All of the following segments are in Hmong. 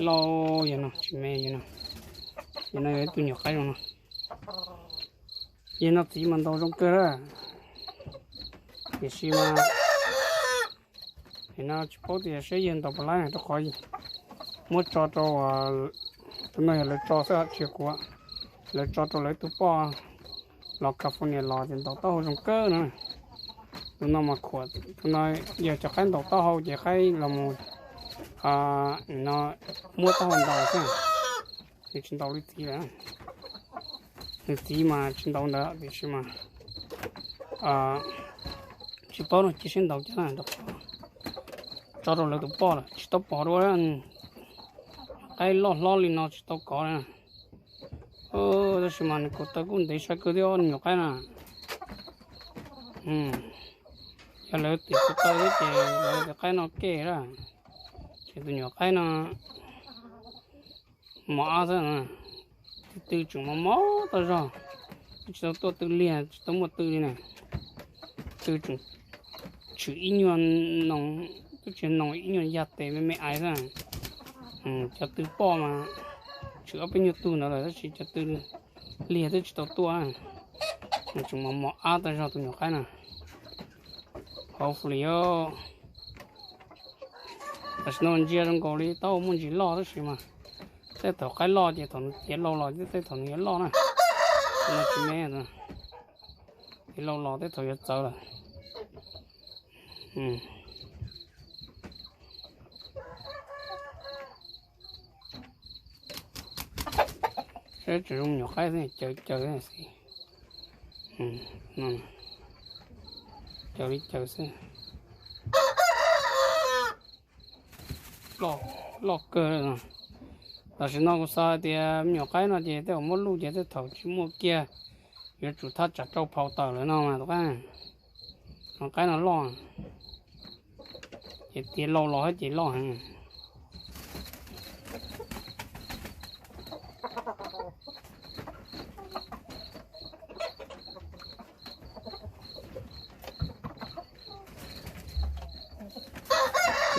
Lauj, yog no tsis me, yog no, yog no yog ib tug nyuam qaib zoo no. Yog no txiv mas ntaus zoo kawg, tiam sis mas no tsis paub tias saib yawg ntaus puas laib rau qhov muab tso rau, tus no yog lawv tso xwb, tsis yog kuv, lawv tso rau lawv tus poj los California los ces ntaus taub hau zoo kawg no. Tus no mas khuam, tus no yog cov qaib ntaus taub hau ces qaib los mus no muab taub hau ntaus xwb, nws tsis ntaus li txiv lawm. Nws txiv mas tsis ntaus ntawd tiam sis mas tsis paub no cia saib ntaus cas na, tso rau lawv tus poj lawm tsis tau pom dua. Qaib loj hlob li no tsis tau kov na. Tab sis mas nws ko taw kuj ntev sai kawg thiab, nyuam qaib na. Yog lawv tim ko taw thiab ces lawv tus qaib no kej lawm, ces tus nyuam qaib no mos ab xwb. Tw tseem mos mos tau zog, twb tsis tau tuaj tw liag, tsis tau muaj tw li na. Tw tseem tshwm ib nyuag noo, twb tsis noo, ib nyuag yaj tes me me ais xwb. Cov tw poj mas tshwm ob peb nyuag tug ntawd lawm tab sis cov tw liag twb tsis tau tuaj. Tseem mos mos ab tau zog tus nyuam qaib na. Hopefully, tam sim no ntsia zoo nkaus li tau muaj ntsis loj tab sis mas tej thaum qaib loj ces thaum nws tiav laus los thiab tej thaum nws yuav loj na. No tsis me, tiav laus los tej thaum yuav txawv lawm. Saib tseem zoo me nyuam qaib xwb, caws caws xwb. Caws li caws xwb. Loj kawg. Tam sim no kuv xav hais tias me nyuam qaib no ces tej zaum muab luj ces tej thaum tsis muaj kiag, yuav tsum thaj tsam rau phau tawm lawm no mas tus qaib, qaib no loj, ces tiav laus los thiab ces loj heev.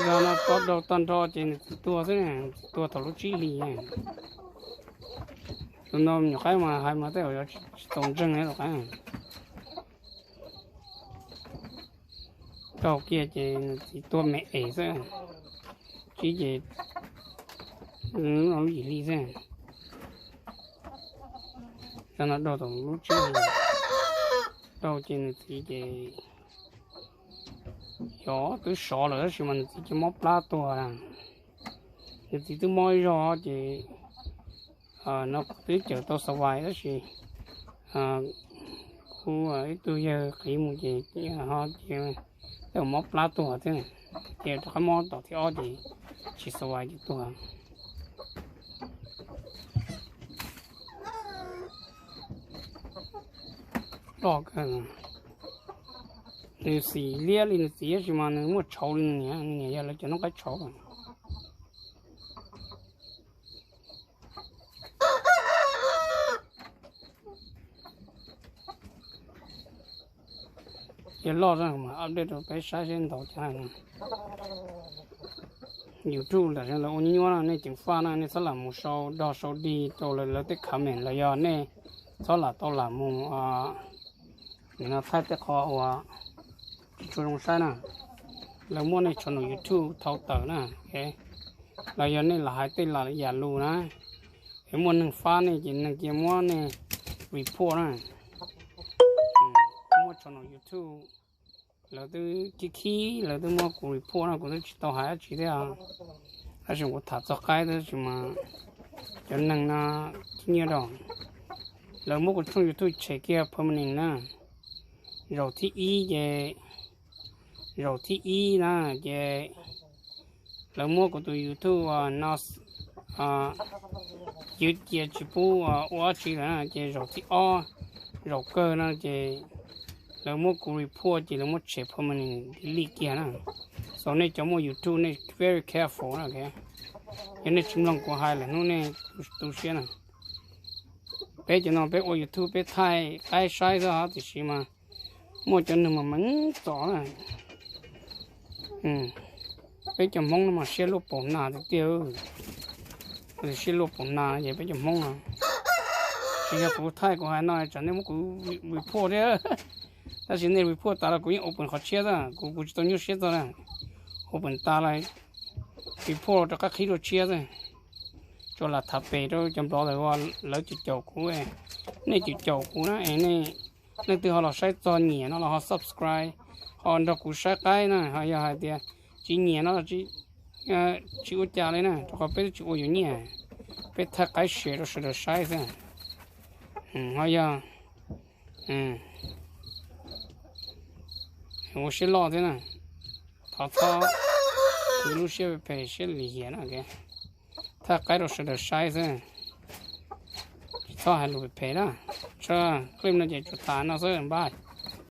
Zog no tsob daug tag nrho ces nws txiv tuag xwb, txiv tuag thaum lub tsib hlis. Tus no me nyuam qaib mas hais mas tej zaum yuav tsis txaus ntseeg tus qaib. Daug kiag ces nws txiv tuag me es xwb, tsib ces lub yim hli xwb. Zog no daug thaum lub tsib hlis, daug ces nws txiv ces yog twb sov lawm tab sis mas nws txiv ces mob plab tuag. Nws txiv twb mob ib zaug ces no kuv twb cawm tau xas vais tab sis kuv ib tug yawg qiv mus ces ho ces tej zaum mob plab tuag thiab, ces rov qab mob tom thib ob ces tsis xas vais ces tuag. Loj kawg. Nws xim liab li nws txiv tab sis mas nws muaj tshauv li nws niam, nws niam yog lawv cov noob qaib tshauv. Yog loj mas update rau peb saib seb ntaus cas. YouTube tam sim no lawv ua nyuaj nyuaj no, nej ceev faj na, nej txhob lam mus sau dog sau dig rau lawv tej comment los yog nej txhob lam tau lam mus nim no thaij tej qho uas tsis tshua zoo saib na. Lawv muab nej channel YouTube thau tawm na, los yog nej lam hais tej lam yam lus na, es muaj neeg fab nej ces neeg cia muab nej report na. Muab channel YouTube lawv twb khib khib, lawv twb muab kuv report no kuv twb tsis tau hais dab tsi thiab. Tab sis kuv tham txog qaib tab sis mas cov neeg no khib nyiab rau. Lawv muab kuv tshooj YouTube tshem kiag permanent na. Zaum thib ib ces, zaum thib ib na ces lawv muab kuv tus YouTube no cia tsis pub ua dab tsi lawm na, ces zaum thib ob, zaum kawg no ces lawv muab kuv report ces lawv muab tshem permanent delete kiag na. So nej cov muaj YouTube nej very careful na. Yog nej tsis mloog kuv hais lawm hnub nej tu siab na. Peb cov no peb ua YouTube peb thaij qaib saib xwb tiam sis mas muaj cov neeg mas meev txom na. Peb cov Hmoob no mas siab luaj paum nas tiag tiag. Siab luaj paum nas ces peb cov Hmoob no. Tsis yog kuv thaij kuv hais no tsam nej muab kuv report thiab. Tab sis nej report tas los kuv yeej open qhov tshiab xwb, kuv kuv tsis tau nyuaj siab txog na. Open tas los report rov qab qhib dua tshiab xwb. Tsuas lam tham pem rau cov nplog lawv ua, lawv caum caum kuv, nej caum caum kuv na es nej leej twg ho los saib txog nyiam no los ho subscribe, ho nrog kuv saib qaib na. Ho yog hais tias tsis nyiam no los tsis ua cas li na, rau qhov peb twb tsis ua yuav nyiaj, peb thaij qaib share rau sawv daws saib xwb. Ho yog ua siab loj thiab na, thov txhob, kuv lub siab phem siab lim hiam na, thaij qaib rau sawv daws saib xwb, tsis txhob hais lus phem na. Tso, clip no ces tsuas tas no xwb, bye.